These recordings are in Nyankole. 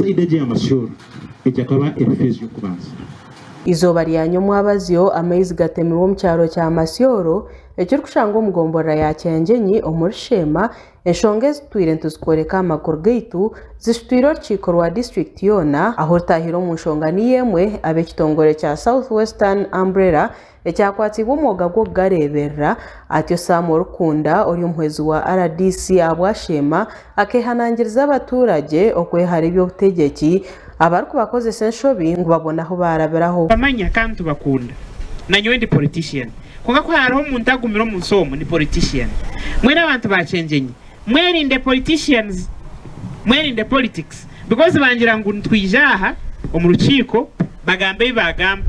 Sayidi egi eya Masyoro egi akaba eri feezi y'okubanza. Eizooba rya nyomwabazyo amaizi gatemirwe omu kyaro kya Masyoro ekirikushangwa omu gomborora ya Kyangyenyi omuri Sheema. Enshonga ezi tutwire nituzikworeka aha makuru gaitu zishutwire orukiiko rwa disiturikiti yoona ahu rutaahire omu nshonga niyo emwe ab'ekitongore kya South Western Umbrella Ekyakwatsiibwe omwoga gw'okugareeberera, atyo Sam Orikunda ori omuhwezi wa rdc ahabwa Sheema akeehanangiriza abaturagye okwehara eby'obutegyeki abarikubakozesa enshobi ngu babone ahu baarabiraho. Bamanya kandi tubakunda. Nanyowe ndi politician. Kwonka ku hariho omuntu agumire omu nsi omu ni politician. Mbwenu abantu ba Kyengyenyi mwerinde politicians, mwerinde politics because bangira ngu nitwija aha omu rukiiko bagamba ebi bagamba.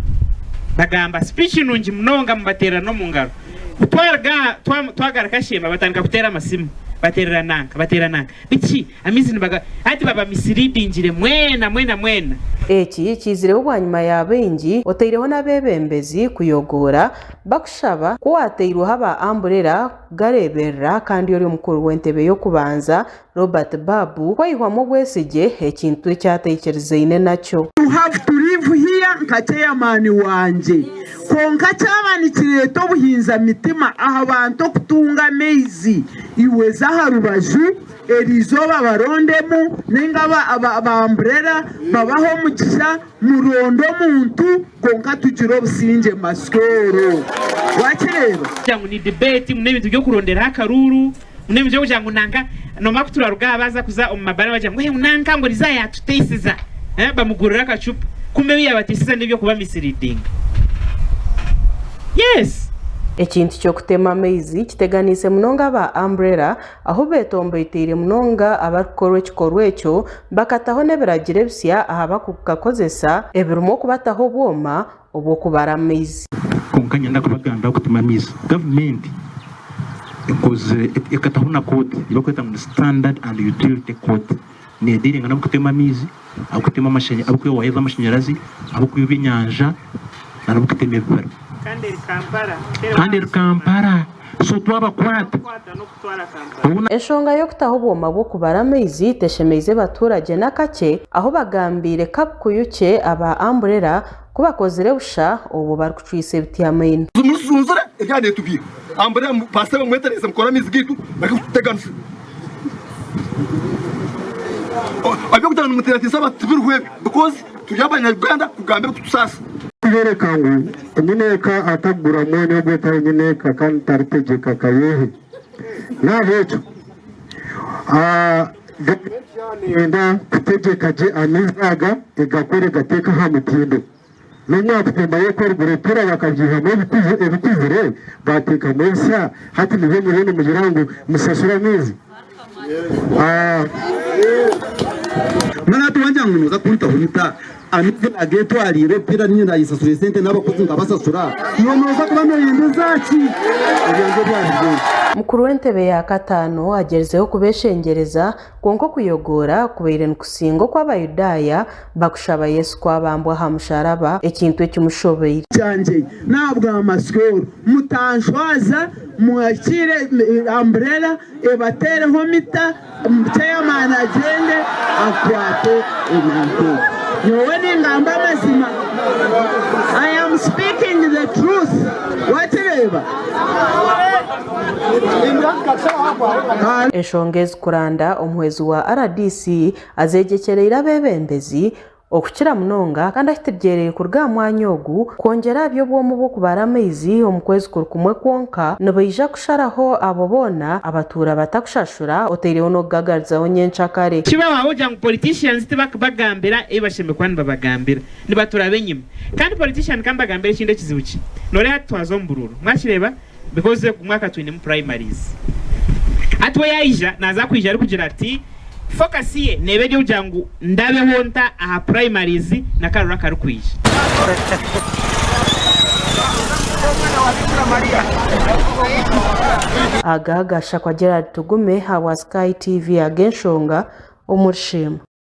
Bagamba speech nungi munonga mubateerera n'omu ngaro. Ku twaruga aha twagaruka Sheema batandika kuteera amasimu bateerera nanka bateera nanka. Biki? Amaizi nibaga hati baba misleadingire mwena mwena mwena. Eki kiizireho bwanyima ya baingi otaireho n'abeebembezi kuyogoora bakushaba ku owaateirweho aba amburera kugareeberera kandi ori omukuru w'entebe y'okubanza Robert Babu kwaihwamu obwesigye ekintu eki ataikirizaine nakyo. You have to live here nka chairman wangye kwonka kyaba nikireeta obuhinza mitima aha bantu okutunga amaizi iwe za aha rubaju eriizooba barondemu ninga aba umbrella babahe omugisha muronde omuntu kwonka tugire obusingye Masyoro wakireeba. Kugira ngu ni debate ngu n'ebintu by'okuronderaho akaruuru ngu n'ebintu by'okugira ngu nanka noomanya ku turaruga aha baaza kuza omu mabaara bagira ngu ngu nanka ngu eriizooba yaatuteisiza bamugurire akacupa kumbe ebi yaabateisiza n'eby'okuba misleadinga. Yes! Ekintu ky'okutema amaizi kiteganiise munonga aba Umbrella ahu betomboiteire munonga abarikukorwa ekikorwa ekyo bakataho n'ebiragiro ebisya aha barikukakozesa ebirimu okubataho obwoma obw'okubara amaizi. Kwonka nyenda kubagambira okutema amaizi gavumenti ekozire ekataho na koodi ei barikweta ngu ni standard and utility code neediiringa n'ab'okutema amaizi, ab'okutema ab'okwiha waaya z'amashanyarazi, ab'okwiba enyanja n'ab'okutema ebibira. Kandi eri Kampala. So twabakwata. Enshonga y'okutaho obwoma bw'okubara amaizi teshemeize baturagye n'akakye ahu bagambiire Kabukuyukye aba Amburera ku bakozire busha obwo barikucwisa ebiti amaino. Mujunzire ebyana etubiire Amburera basebo mwetereze mukore amaizi gaitu bareke kututeganisa. Ebyokugira ngu nimuteeratiisa abantu tibiriho ebyo because turi abanya Uganda kugamba ebirikutusaasa. Kuyoreka ngu nyineeka atakugura mwanya ogwo tari nyineeka kandi taritegyeka Kayehe. N'ahabw'ekyo gavumenti yaaba neyenda kutegyeka gye amaizi aga egakore egateeke aha mutindo. N'obu mwakutembayo okwerugura epiira bakagyihamu ebikuzire baateekamu ebisya, hati nibyo muriyo nimugira ngu mushashure amaizi? Mbwenu hati wangira ngu nooza kuntaho mita amaizi naagetwariire opiira niinye naayesasura esente n'abakozi nkabasasura, iwe nooza kuba nooyenda ezaaki? Ebyangye byaba biri ebyo. Mukuru w'entebe ya kataano agyerizeho kubeshengyereza Kwonka okuyogoora kubaire nikusinga oku Abayudaaya bakushaba Yesu ku abambwa aha musharaba, ekintu ekimushobeire. Kyangye n'ahabwa Masyoro mutanshwaza mwakiire umbrella ebateereho mita chairman agyende akwate ebintu ebyo. Nyowe ningamba amazima I am speaking the truth wakireeba. Enshonga ezi Kuranda omuhwezi wa rdc azeegyekyereire abeebembezi okukira munonga kandi ahitiryereire kuruga aha mwanya ogu kwongyera aha by'obwomu bw'okubara amaizi omu kwezi kuri kumwe kwonka nibaija kusharaho abo boona abatuura batakushashura otaireho n'okugagarizaho nyenkyakare. Kibaho ahabw'okugira ngu politicians tibakubagambira ebi bashemereire kuba nibabagambira. Nibaturaba enyima. Kandi politician kambagambire ekindi ekizibu kye. Noreeba hati twaza omu buruuru. Mwakireeba? Because ogu mwaka twinemu primaries. Hati we yaija naza kwija arikugira ati focus ye neeba eri okugira ngu ndabeho nta aha primaries n'akaruru akarikwija. Aga gashakwa Gerald Tugume ahabwa Sky TV ag'enshonga omuri Sheema.